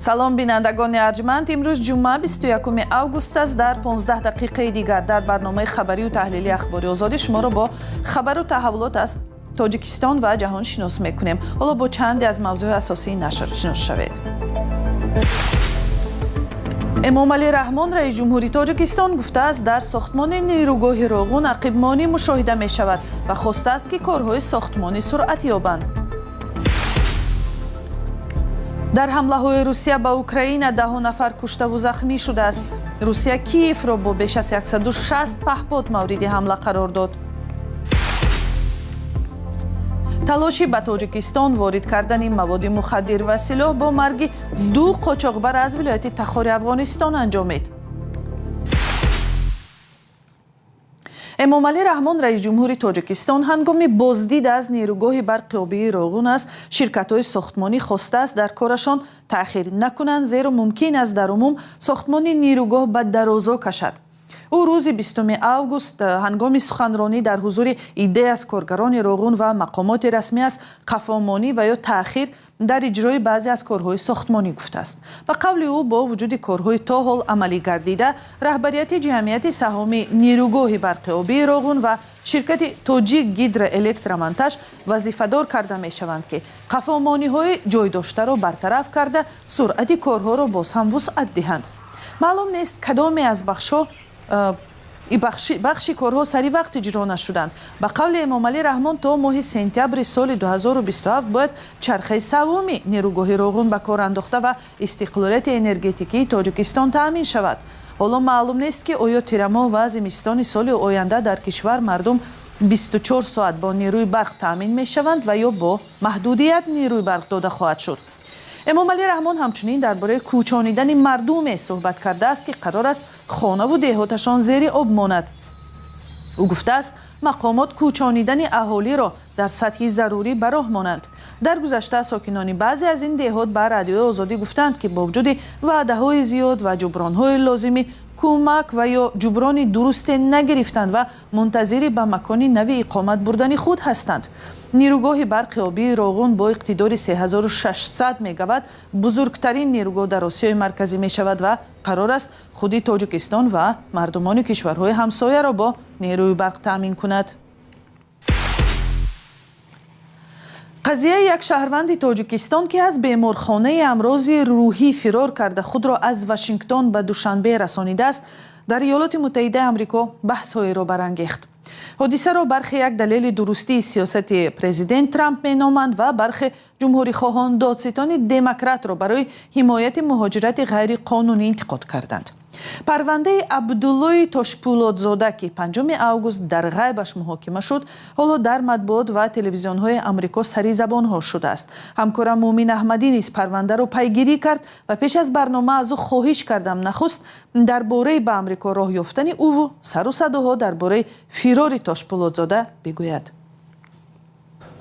Салом, бинандагони арҷманд. Имрӯз ҷумъа, 21 август аст. Дар 15 дақиқаи дигар дар барномаи хабарию таҳлили Ахбори Озодӣ шуморо бо хабару таҳаввулот аз Тоҷикистон ва ҷаҳон шинос мекунем. Ҳоло бо чанде аз мавзӯи асосии нашр шинос шавед. Эмомалӣ Раҳмон, раиси ҷумҳури Тоҷикистон, гуфтааст, дар сохтмони нерӯгоҳи Роғун ақибмонӣ мушоҳида мешавад ва хостааст, ки корҳои сохтмонӣ суръат ёбанд. Дар ҳамлаҳои Русия ба Украина даҳо нафар куштаву захмӣ шудааст. Русия Киевро бо беш аз 160 паҳпод мавриди ҳамла қарор дод. Талоши ба Тоҷикистон ворид кардани маводи мухаддир ва силоҳ бо марги ду қочоқбар аз вилояти Тахори Афғонистон анҷомид. Эмомалӣ Раҳмон, раиси ҷумҳури Тоҷикистон, ҳангоми боздид аз нерӯгоҳи барқи обии Роғун аз ширкатҳои сохтмонӣ хостааст, дар корашон таъхир накунанд, зеро мумкин аст дар умум сохтмони нерӯгоҳ ба дарозо кашад. Ӯ рӯзи 20 август ҳангоми суханронӣ дар ҳузури иддае аз коргарони Роғун ва мақомоти расмӣ аз қафомонӣ ва ё таъхир дар иҷрои баъзе аз корҳои сохтмонӣ гуфтааст. Ба қавли ӯ, бо вуҷуди корҳои то ҳол амалӣ гардида, раҳбарияти ҷамъияти саҳомии нерӯгоҳи барқи обии Роғун ва ширкати Тоҷик Гидроэлектромонтаж вазифадор карда мешаванд, ки қафомониҳои ҷойдоштаро бартараф карда, суръати корҳоро боз ҳам вусъат диҳанд. Маълум нест, кадоме аз бахшҳо бахши корҳо сари вақт иҷро нашуданд. Ба қавли Эмомалӣ Раҳмон, то моҳи сентябри соли 2027 бояд чархаи саввуми нерӯгоҳи Роғун ба кор андохта ва истиқлолияти энергетикии Тоҷикистон таъмин шавад. Ҳоло маълум нест, ки оё тирамоҳ ва зимистони соли оянда дар кишвар мардум 24 соат бо нерӯи барқ таъмин мешаванд ва ё бо маҳдудият нерӯи барқ дода хоҳад шуд. Эмомалӣ Раҳмон ҳамчунин дар бораи кӯчонидани мардуме суҳбат кардааст, ки қарор аст хонаву деҳоташон зери об монад. Ӯ гуфтааст, мақомот кӯчонидани аҳолиро дар сатҳи зарурӣ ба роҳ монанд. Дар гузашта сокинони баъзе аз ин деҳот ба Радиои Озодӣ гуфтанд, ки бо вуҷуди ваъдаҳои зиёд ва ҷубронҳои лозимӣ, кӯмак ва ё ҷуброни дурусте нагирифтанд ва мунтазири ба макони нави иқомат бурдани худ ҳастанд. Нерӯгоҳи барқи обии Роғун бо иқтидори 3600 мегаватт бузургтарин нерӯгоҳ дар Осиёи Марказӣ мешавад ва қарор аст худи Тоҷикистон ва мардумони кишварҳои ҳамсояро бо нерӯи барқ таъмин кунад. Қазияи як шаҳрванди Тоҷикистон, ки аз беморхонаи амрози рӯҳӣ фирор карда, худро аз Вашингтон ба Душанбе расонидааст, дар Иёлоти Муттаҳидаи Амрико баҳсҳоеро барангехт. Ҳодисаро бархе як далели дурустии сиёсати президент Трамп меноманд ва бархе ҷумҳурихоҳон додситони демократро барои ҳимояти муҳоҷирати ғайриқонунӣ интиқод карданд. Парвандаи Абдуллои Тошпулодзода, ки 5 август дар ғайбаш муҳокима шуд, ҳоло дар матбуот ва телевизионҳои Амрико сари забонҳо шудааст. Ҳамкорам Муъмин Аҳмадӣ низ парвандаро пайгирӣ кард ва пеш аз барнома аз ӯ хоҳиш кардам, нахуст дар бораи ба Амрико роҳ ёфтани ӯву сару садоҳо дар бораи фирори Тошпулодзода бигӯяд.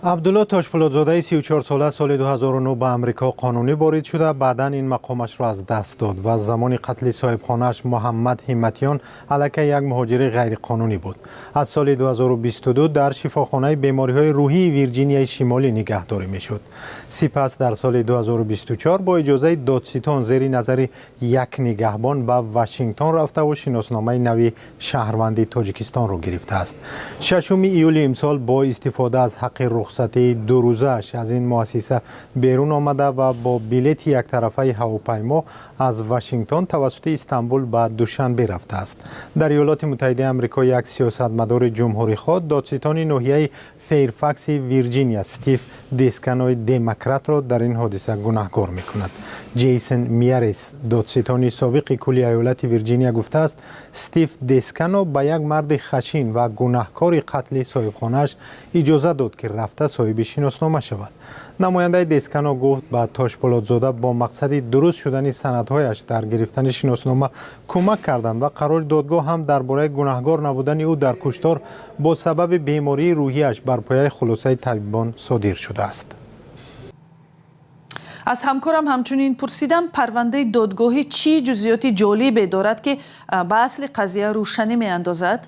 Абдулло Тошпулодзодаи 34сола соли 2009 ба Амрико қонунӣ ворид шуда, баъдан ин мақомашро аз даст дод ва замони қатли соҳибхонааш Муҳаммад Ҳимматиён аллакай як муҳоҷири ғайриқонунӣ буд. Аз соли 2022 дар шифохонаи бемориҳои рӯҳии Вирҷинияи Шимолӣ нигаҳдорӣ мешуд. Сипас дар соли 2024 бо иҷозаи додситон зери назари як нигаҳбон ба Вашингтон рафтаву шиносномаи нави шаҳрванди Тоҷикистонро гирифтааст. 6 июли имсол бо истифода аз ҳаққи рухсатии дурӯзааш аз ин муассиса берун омада ва бо билети яктарафаи ҳавопаймо аз Вашингтон тавассути Истанбул ба Душанбе рафтааст. Дар Иёлоти Муттаҳидаи Амрико як сиёсатмадори ҷумҳурихоҳ додситони ноҳияи Фейрфакси Вирҷиния Стив Десканои демократро дар ин ҳодиса гунаҳкор мекунад. Ҷейсон Миарес, додситони собиқи кулли иёлати Вирҷиния, гуфтааст, Стив Дескано ба як марди хашин ва гунаҳкори қатли соҳибхонааш иҷоза дод, ки рафта соҳиби шиноснома шавад. Намояндаи Дескано гуфт, ба Тошполодзода бо мақсади дуруст шудани санадҳояш дар гирифтани шиноснома кӯмак карданд ва қарори додгоҳ ҳам дар бораи гунаҳгор набудани ӯ дар куштор бо сабаби бемории рӯҳиаш бар пояи хулосаи табибон содир шудааст. Аз ҳамкорам ҳамчунин пурсидам, парвандаи додгоҳӣ чӣ ҷузъиёти ҷолибе дорад, ки ба асли қазия рӯшанӣ меандозад.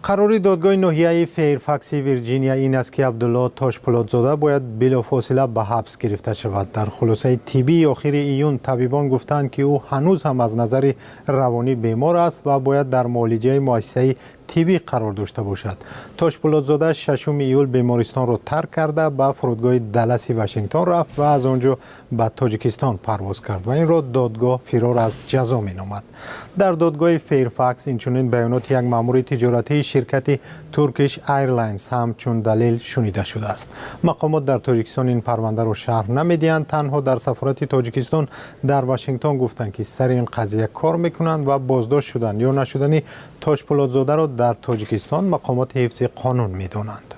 Қарори додгоҳи ноҳияи Фейрфакси Вирҷиния ин аст, ки Абдулло Тошпулодзода бояд билофосила ба ҳабс гирифта шавад. Дар хулосаи тиббии охири июн табибон гуфтанд, ки ӯ ҳанӯз ҳам аз назари равонӣ бемор аст ва бояд дар муолиҷаи муассисаи тиббӣ қарор дошта бошад. Тошпулодзода 6 июл бемористонро тарк карда, ба фурудгоҳи Далласи Вашингтон рафт ва аз он ҷо ба Тоҷикистон парвоз кард ва инро додгоҳ фирор аз ҷазо меномад. Дар додгоҳи Фейрфакс инчунин баёноти як маъмури тиҷоратии ширкати Turkish Airlines ҳам чун далел шунида шудааст. Мақомот дар Тоҷикистон ин парвандаро шарҳ намедиҳанд. Танҳо дар сафорати Тоҷикистон дар Вашингтон гуфтанд, ки сари ин қазия кор мекунанд ва боздошт шудан ё нашудани Тошпулодзодаро дар Тоҷикистон мақомоти ҳифзи қонун медонанд.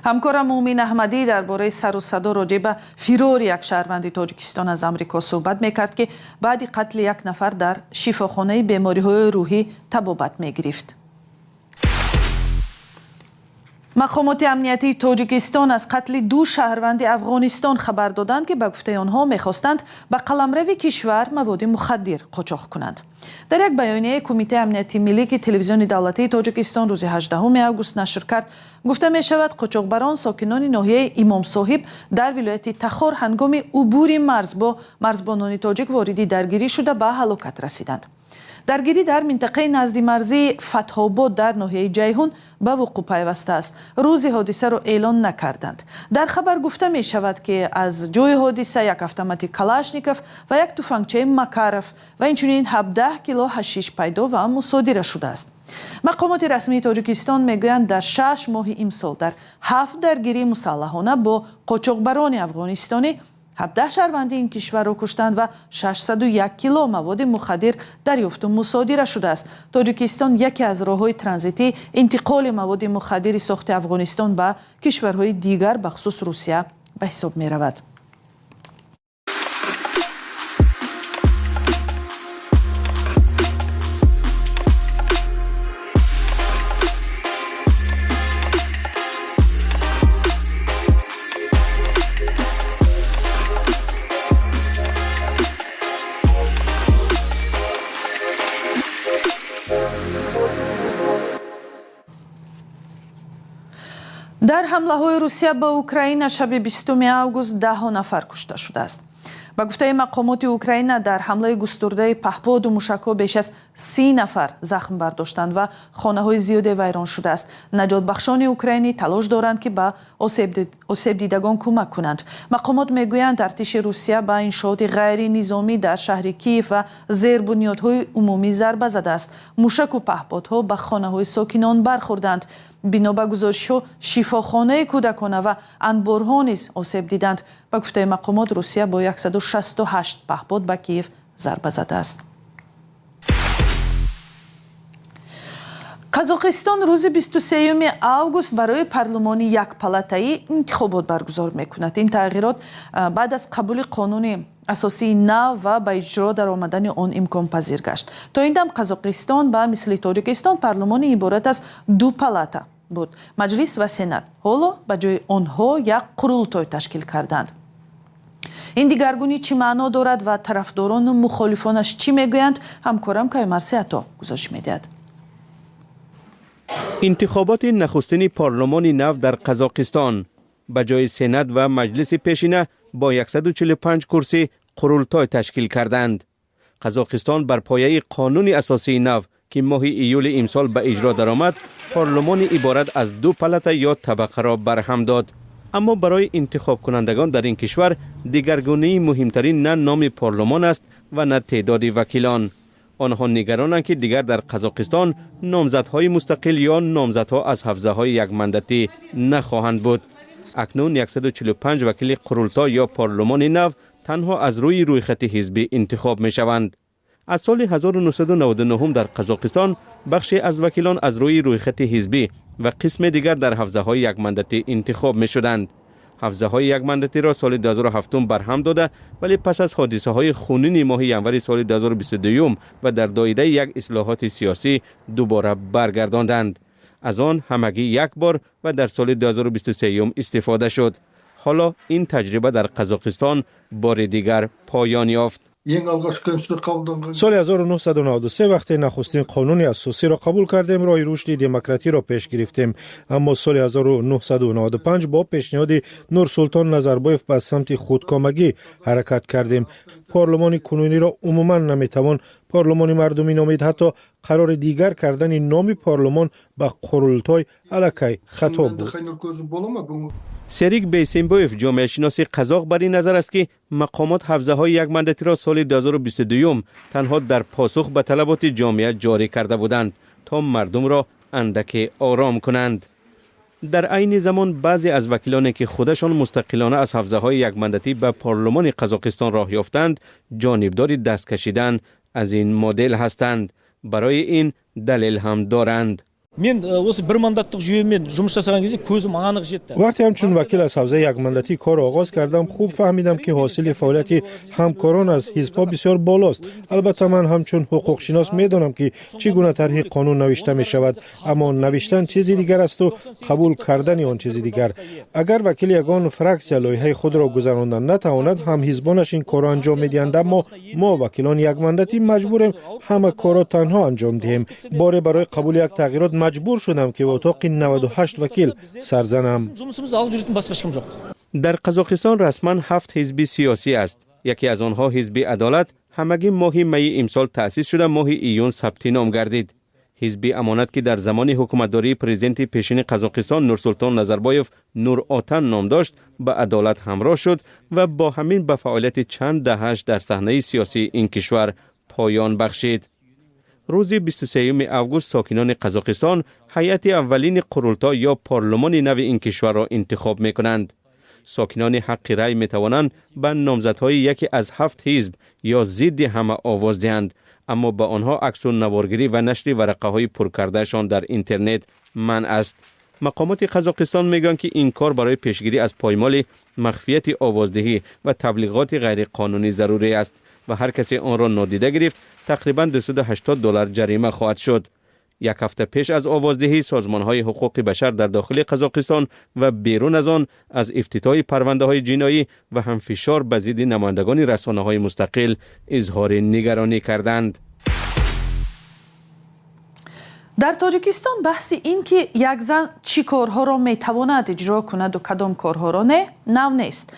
Ҳамкорам Муъмин Аҳмадӣ дар бораи сару садо роҷеъ ба фирори як шаҳрванди Тоҷикистон аз Амрико суҳбат мекард, ки баъди қатли як нафар дар шифохонаи бемориҳои рӯҳӣ табобат мегирифт. Мақомоти амниятии Тоҷикистон аз қатли ду шаҳрванди Афғонистон хабар доданд, ки ба гуфтаи онҳо мехостанд ба қаламрави кишвар маводи мухаддир қочоқ кунанд. Дар як баёнияи Кумитаи амнияти миллӣ, ки телевизиони давлатии Тоҷикистон рӯзи 18 август нашр кард, гуфта мешавад, қочоқбарон, сокинони ноҳияи Имомсоҳиб дар вилояти Тахор, ҳангоми убури марз бо марзбонони тоҷик вориди даргирӣ шуда, ба ҳалокат расиданд. Даргирӣ дар минтақаи наздимарзии Фатҳобод дар ноҳияи Ҷайҳун ба вуқӯъ пайвастааст. Рӯзи ҳодисаро эълон накарданд. Дар хабар гуфта мешавад, ки аз ҷои ҳодиса як автомати Калашников ва як туфангчаи Макаров ва инчунин 17 кило ҳашиш пайдо ва мусодира шудааст. Мақомоти расмии Тоҷикистон мегӯянд, дар 6 моҳи имсол дар ҳафт даргирии мусаллаҳона бо қочоқбарони афғонистонӣ 17 шаҳрванди ин кишварро куштанд ва 601 кило маводи мухаддир дарёфту мусодира шудааст. Тоҷикистон яке аз роҳҳои транзитии интиқоли маводи мухаддири сохти Афғонистон ба кишварҳои дигар, бахусус Русия, ба ҳисоб меравад. Дар ҳамлаҳои Русия ба Украина шаби 20 август даҳҳо нафар кушта шудааст. Ба гуфтаи мақомоти Украина, дар ҳамлаи густурдаи паҳподу мушакҳо беш аз 30 нафар захм бардоштанд ва хонаҳои зиёде вайрон шудааст. Наҷотбахшони украинӣ талош доранд, ки ба осебдидагон кӯмак кунанд. Мақомот мегӯянд, артиши Русия ба иншооти ғайринизомӣ дар шаҳри Киев ва зербунёдҳои умумӣ зарба задааст. Мушаку паҳподҳо ба хонаҳои сокинон бархӯрданд. Бино ба гузоришҳо, шифохонаи кӯдакона ва анборҳо низ осеб диданд. Ба гуфтаи мақомот, Русия бо 168 паҳпод ба Киев зарба задааст. Қазоқистон рӯзи 23 август барои парлумони якпалатаӣ интихобот баргузор мекунад. Ин тағйирот баъд аз қабули қонуни асосии нав ва ба иҷро даромадани он имконпазир гашт. То ин дам Қазоқистон ба мисли Тоҷикистон парлумони иборат аз ду палата буд: Маҷлис ва Сенат. Ҳоло ба ҷои онҳо як қурултой ташкил карданд. Ин дигаргунӣ чӣ маъно дорад ва тарафдорону мухолифонаш чӣ мегӯянд, ҳамкорам Каюмарси Ато гузориш медиҳад. Интихоботи нахустини парлумони нав дар Қазоқистон ба ҷои Сенат ва Маҷлиси пешина бо 145 курсӣ қурултой ташкил карданд. Қазоқистон бар пояи қонуни асосии нав, ки моҳи июли имсол ба иҷро даромад, парлумони иборат аз ду палата ё табақаро барҳам дод. Аммо барои интихобкунандагон дар ин кишвар дигаргунии муҳимтарин на номи парлумон аст ва на теъдоди вакилон. Онҳо нигаронанд, ки дигар дар Қазоқистон номзадҳои мустақил ё номзадҳо аз ҳавзаҳои якмандатӣ нахоҳанд буд. Акнун 145 вакили қурултой ё парлумони нав танҳо аз рӯи рӯйхати ҳизбӣ интихоб мешаванд. Аз соли 1999 дар Қазоқистон бахше аз вакилон аз рӯи рӯйхати ҳизбӣ ва қисме дигар дар ҳавзаҳои якмандатӣ интихоб мешуданд. Ҳавзаҳои якмандатиро соли 2007 барҳам дода, вале пас аз ҳодисаҳои хунини моҳи январи соли 2022 ва дар доираи як ислоҳоти сиёсӣ дубора баргардонданд. Аз он ҳамагӣ як бор ва дар соли 2023 истифода шуд. Ҳоло ин таҷриба дар Қазоқистон бори дигар поён ёфт. Ең алғаш Конституция қабылданған Соли 1993, вақте нахустин қонуни асосиро қабул кардем, роҳи рушди демократиро пеш гирифтем. Аммо соли 1995 бо пешниҳоди Нурсултон Назарбоев ба самти худкомагӣ ҳаракат кардем. Парлумони кунуниро умуман наметавон парлумони мардумӣ номид. Ҳатто қарори дигар кардани номи парлумон ба Қурултой аллакай хато буд. Қайнар көзі бола ма бүгін? Серик Бейсембоев, ҷомеашиноси қазоқ, бар ин назар аст, ки мақомот ҳавзаҳои якмандатиро соли 2022 танҳо дар посух ба талаботи ҷомеа ҷорӣ карда буданд, то мардумро андаке ором кунанд. Дар айни замон баъзе аз вакилоне, ки худашон мустақилона аз ҳавзаҳои якмандатӣ ба парлумони Қазоқистон роҳ ёфтанд, ҷонибдори даст кашидан аз ин модел ҳастанд. Барои ин далел ҳам доранд. Мен осы бір мандаттық жүйемен жұмыс жасаған кезде көзім анық жетті. Вақте ҳамчун вакил аз ҳавзаи якмандатӣ корро оғоз кардам, хуб фаҳмидам, ки ҳосили фаъолияти ҳамкорон аз ҳизбҳо бисёр болост. Албатта, ман ҳамчун ҳуқуқшинос медонам, ки чӣ гуна тарҳи қонун навишта мешавад, аммо навиштан чизи дигар асту қабул кардани он чизи дигар. Агар вакили ягон фраксия лоиҳаи худро гузаронда натавонад, ҳамҳизбонаш ин корро анҷом медиҳанд. Аммо мо, вакилони якмандатӣ, маҷбурем ҳама корро танҳо анҷом диҳем. Боре барои қабули як тағйирот маҷбур шудам, ки ба утоқи 98 вакил сар занам. Жұмысымызды алып жүретін басқа ешкім жоқ. Дар Қазоқистон расман ҳафт ҳизби сиёсӣ аст. Яке аз онҳо, Ҳизби Адолат, ҳамагӣ моҳи майи имсол таъсис шуда, моҳи июн сабти ном гардид. Ҳизби Амонат, ки дар замони ҳукуматдории президенти пешини Қазоқистон Нурсултон Назарбоев Нур Отан ном дошт, ба Адолат ҳамроҳ шуд ва бо ҳамин ба фаъолияти чанд даҳаш дар саҳнаи сиёсии ин кишвар поён бахшид. Рӯзи 23 август сокинони Қазоқистон ҳайати аввалини Қурултой ё парлумони нави ин кишварро интихоб мекунанд. Сокинони ҳаққи рай метавонанд ба номзадҳои яке аз ҳафт ҳизб ё зидди ҳама овоз диҳанд, аммо ба онҳо аксу наворгирӣ ва нашри варақаҳои пуркардаашон дар интернет манъ аст. Мақомоти Қазоқистон мегӯянд, ки ин кор барои пешгирӣ аз поймоли махфияти овоздиҳӣ ва таблиғоти ғайриқонунӣ зарурӣ аст ва ҳар касе онро нодида гирифт, тақрибан 280 доллар ҷарима хоҳад шуд. Як ҳафта пеш аз овоздиҳӣ созмонҳои ҳуқуқи башар дар дохили Қазоқистон ва берун аз он аз ифтитоҳи парвандаҳои ҷиноӣ ва ҳам фишор ба зидди намояндагони расонаҳои мустақил изҳори нигаронӣ карданд. Дар Тоҷикистон баҳси ин ки як зан чӣ корҳоро метавонад иҷро кунаду кадом корҳоро не, нав нест.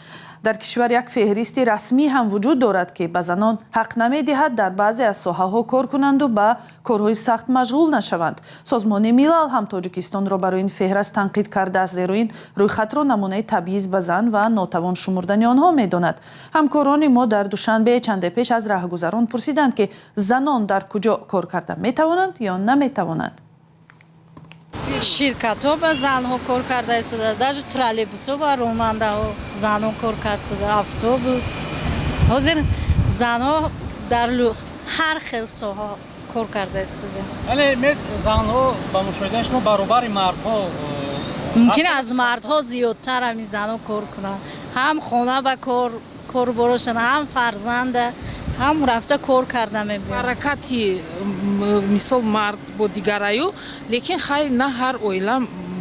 Дар кишвар як феҳристи расмӣ ҳам вуҷуд дорад, ки ба занон ҳақ намедиҳад дар баъзе аз соҳаҳо кор кунанду ба корҳои сахт машғул нашаванд. Созмони Милал ҳам Тоҷикистонро барои ин феҳраст танқид кардааст, зеро ин рӯйхатро намунаи табъиз ба зан ва нотавон шумурдани онҳо медонад. Ҳамкорони мо дар Душанбе чанде пеш аз раҳгузарон пурсиданд, ки занон дар куҷо кор карда метавонанд ё наметавонанд. Ширкатҳо ба занҳо кор карда истода, даже троллейбусҳо ба ронандаҳо занҳо кор карда, автобус. Ҳозир занҳо дар ҳар хел соҳа кор карда истода. Яъне занҳо, ба мушоҳидаи шумо, баробари мардҳо? Мумкин, аз мардҳо зиёдтар ҳамин занҳо кор кунанд. Ҳам хона ба кор коруборошон, ҳам фарзанда, ҳам рафта кор карда мебиёнд. Ҳаракати, мисол, мард бо дигараю, лекин хай, на ҳар оила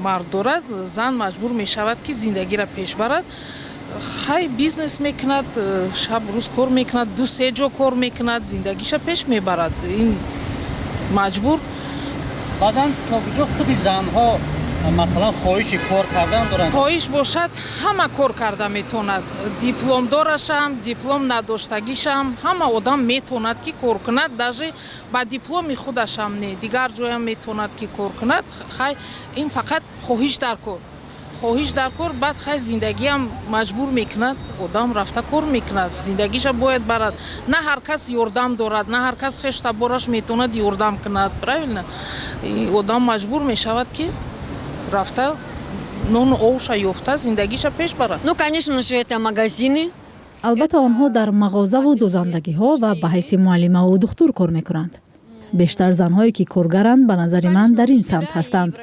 мард дорад. Зан маҷбур мешавад, ки зиндагиро пеш барад. Хай, бизнес мекунад, шаб рӯз кор мекунад, ду се ҷо кор мекунад, зиндагиша пеш мебарад. Ин маҷбур. Баъдан то куҷо худи занҳо, масалан, хоҳиши кор кардан доранд? Хоҳиш бошад, ҳама кор карда метавонад. Дипломдорашам, диплом надоштагишам, ҳама одам метавонад, ки кор кунад. Даже ба дипломи худашам не, дигар ҷоям метавонад, ки кор кунад. Хай, ин фақат хоҳиш дар кор, хоҳиш дар кор. Баъд, хай, зиндагиам маҷбур мекунад, одам рафта кор мекунад, зиндагиша бояд барад. На ҳар кас ёрдам дорад, на ҳар кас хештабораш метавонад ёрдам кунад, правильно? Одам маҷбур мешавад, ки рафта нону овша ёфта, зиндагиша пеш барад. Ну, конечно же, это магазины. Албатта, онҳо дар мағозаву дӯзандагиҳо ва ба ҳайси муаллимаву духтур кор мекунанд. Бештар занҳое, ки коргаранд, ба назари ман, дар ин самт ҳастанд.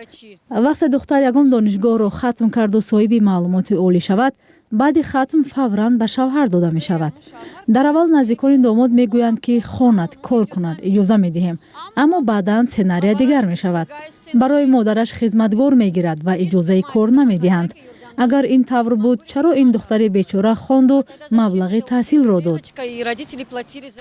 Вақте духтар ягон донишгоҳро хатм карду соҳиби маълумоти олӣ шавад, баъди хатм фавран ба шавҳар дода мешавад. Дар аввал наздикони домод мегӯянд, ки хонад, кор кунад, иҷоза медиҳем, аммо баъдан сценария дигар мешавад. Барои модараш хизматгор мегирад ва иҷозаи кор намедиҳанд. Агар ин тавр буд, чаро ин духтари бечора хонду маблағи таҳсилро дод? И родители платили за.